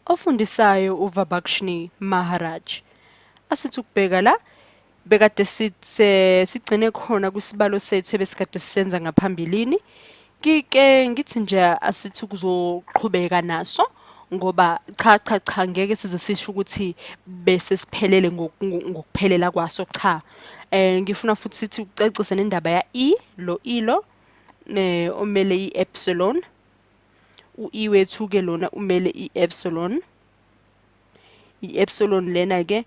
Ofundisayo uVabakshnee Maharaj. Asithi ukubheka la bekade sigcine khona kwisibalo sethu ebesikade sisenza ngaphambilini. Ngike ngithi nje asithi kuzoqhubeka naso ngoba cha cha cha ngeke size sisho ukuthi bese siphelele ngokuphelela kwaso cha. Ngifuna futhi sithi ukucacisa nendaba ya E lo E lo omele i-epsilon. U-E wethu ke lona umele i-epsilon. I-epsilon lena ke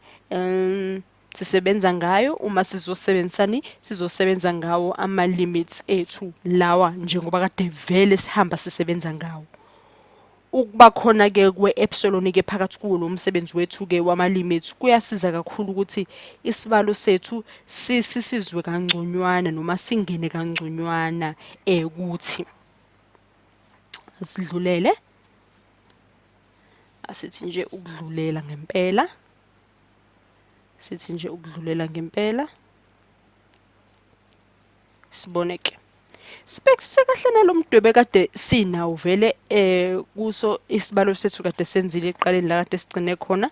sisebenza ngayo uma sizosebenzisani, sizosebenza ngawo ama limits ethu lawa njengoba kade vele sihamba sisebenza ngawo. Ukuba khona ke kwe-epsilon ke phakathi kuwo lo msebenzi wethu ke wama limits kuyasiza kakhulu ukuthi isibalo sethu sisizwe kangconywana noma singene kangconywana kuthi. Asidlulele, asithi nje ukudlulela ngempela, sithi nje ukudlulela ngempela, sibone ke sibhekisise kahle nalomdwebe kade sinawo vele kuso isibalo sethu kade senzile ekuqaleni la kade sigcine khona,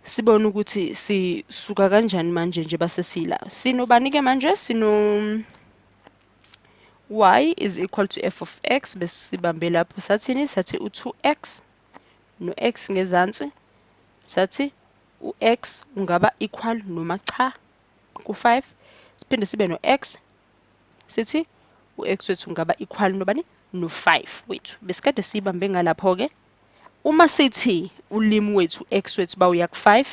sibone ukuthi sisuka kanjani manje nje base sila sinobani ke manje, sino y is equal to f of x, besibambe lapho sathini, sathi u2x no x ngezansi, sathi u-x ungaba equal noma cha ku-5, siphinde sibe no-x, sithi u-x wethu ungaba equal nobani, no-5 wethu. Besikade siyibambe ngalapho-ke. Uma sithi ulimi wethu x wethu bawuya ku-5,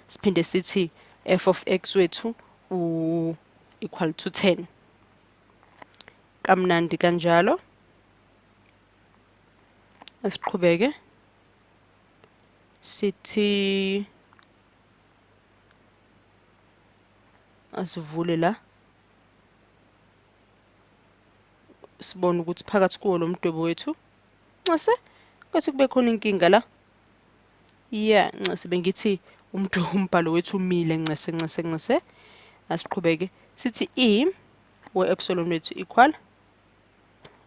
siphinde sithi f of x wethu u equal to 10. Kamnandi kanjalo. Asiqhubeke sithi asivule la sibone ukuthi phakathi kuwo lo mdwebo wethu ncese ngathi kube khona inkinga la. Yeah, ncese bengithi umbhalo wethu umile, ncese ncese ncese. Asiqhubeke sithi e we-epsilon wethu equal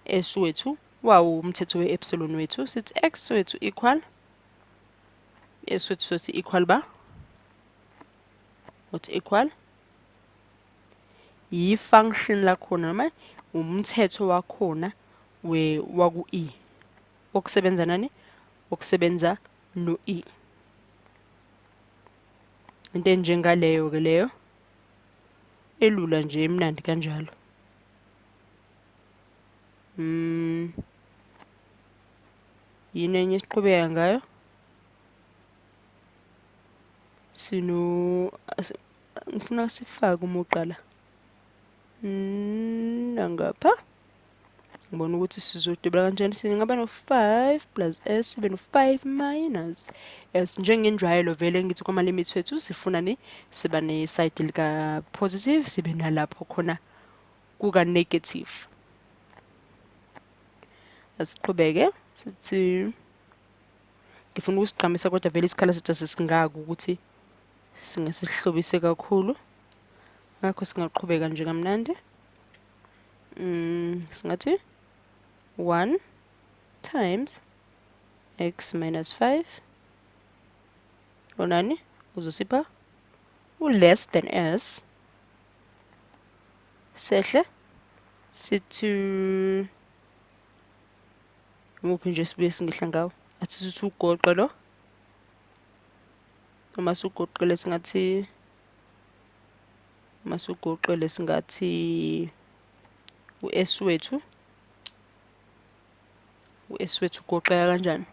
s wethu, wawo umthetho we-epsilon wethu, sithi x wethu equal s wethu, sothi equal ba uthi equal yi-function lakhona noma umthetho wakhona we waku-e okusebenza nani, okusebenza no-e, into enjengaleyo ke leyo elula nje emnandi kanjalo. Yini enye esiqhubeka ngayo? Sino ngifuna sifake umugqa la nangapha, ngibona ukuthi sizodwebela kanjani. Singaba no-5 plus s sibe no-5 minus s njengenjwayelo vele ngithi kwama limits wethu sifuna ni siba ne-side lika positive sibe nalapho khona kuka negative. Asiqhubeke sithi ngifuna ukusigqamisa kodwa vele isikhala sethu asisingaki ukuthi singesihlobise kakhulu, ngakho singaqhubeka nje kamnandi. Singathi 1 times x minus 5 onani uzosipha u less than s, sehle sithi umuphi nje sibuye singehla ngawo, athi sithi ugoqe lo, uma sugoqele singathi, uma sugoqele singathi u-S wethu, u-S wethu ugoqeka kanjani?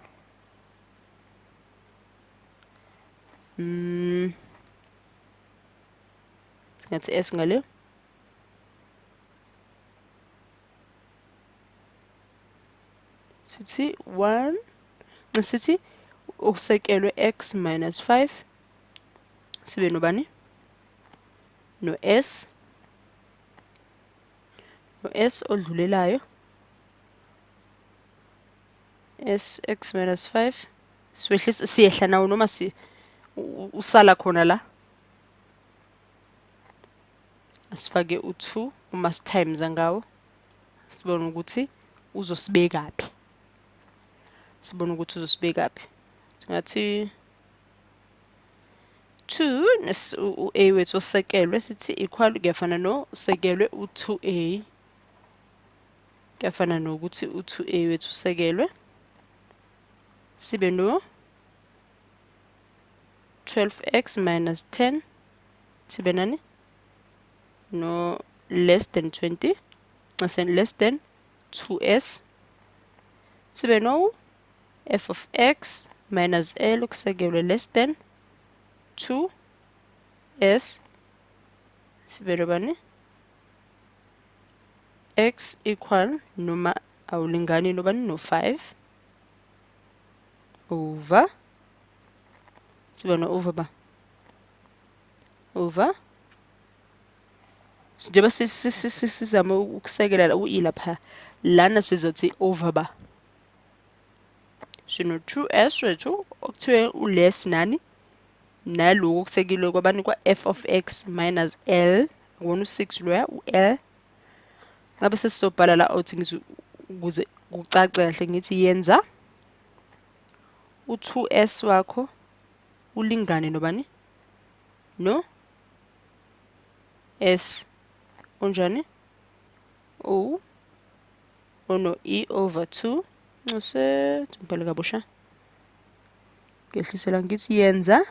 Singathi S ngale, sithi 1, sithi okusekelwe x minus 5 sibe nobani, no S, no S odlulelayo, S x minus 5 siwehlisa, siyehla nawo noma si usala khona la, asifake u2 uma sitimes ngawo sibone ukuthi uzosibekaphi. Sibone ukuthi uzosibekaphi. Singathi 2 u-a wethu osekelwe, sithi equal kuyafana no sekelwe u-2a, kuyafana nokuthi u-2a wethu usekelwe, sibe no 12x minus 10, sibe nani no less than 20, less than 2s, sibe no f of x minus l kusekelwe less than 2s, sibe nobani x equal noma awulingani nobani no 5 over, sibe no over ba over, njengoba sizama ukusekela u-e lapha lana, sizothi over ba sino 2s wethu okuthiwe u-less nani naloku okusekile kwabani kwa f of x minus l, akuwona u-6 loya, u-l. Ngabe sesizobhala la othi ngithi ukuze kucace kahle, ngithi yenza u-2s wakho ulingane nobani no s unjani o ono e over 2, ncuse ngibhale kabusha, ngehlisela ngithi yenza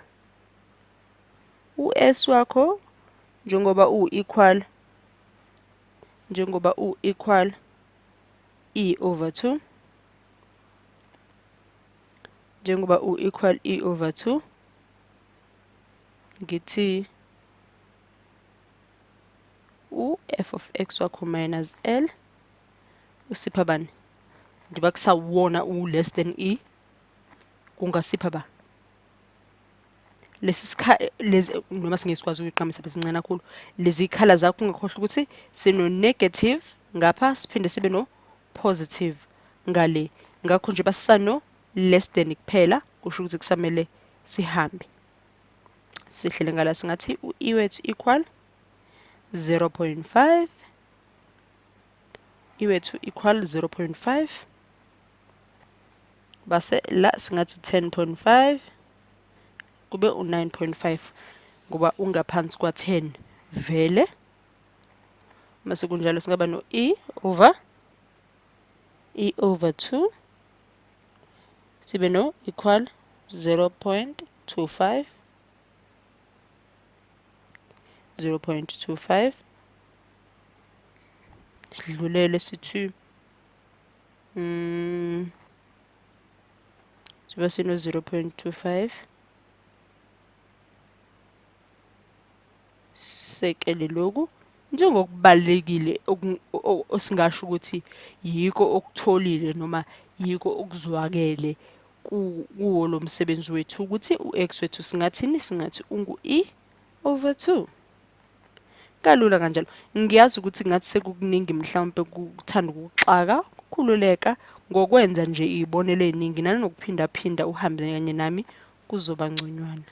u-s wakho njengoba u-equal, njengoba u-equal e over 2, njengoba u-equal e over 2, ngithi u-f of x wakho minus l usipha bani, njengoba kusawona u-less than e, kungasipha ba lesi lezi, noma singesikwazi ukuyiqhamisa besincane kakhulu lezi ikhala zakho. Ungakhohlwa ukuthi sino negative ngapha, siphinde sibe no positive ngale, ngakho nje basisano less than kuphela, kusho ukuthi kusamele sihambe sihlele ngala. Singathi u-e wethu equal 0.5, e wethu equal 0.5, base la singathi 10.5 kube u-9.5 ngoba ungaphansi kwa-10 vele. Mase kunjalo singaba no-e over e over 2, sibe no equal 0.25, 0.25. Sidlulele sithi siba sino 0.25, sekele lokhu njengokubalulekile osingasho ukuthi yiko okutholile noma yiko okuzwakele kuwo lo msebenzi wethu, ukuthi u-x wethu singathini, singathi ungu-e over 2. Kalula kanjalo. Ngiyazi ukuthi ngathi sekukuningi, mhlawumpe kuthanda ukuxaka, kukhululeka ngokwenza nje iy'bonelo ey'ningi nanokuphindaphinda uhambe kanye nami kuzoba ngconywana.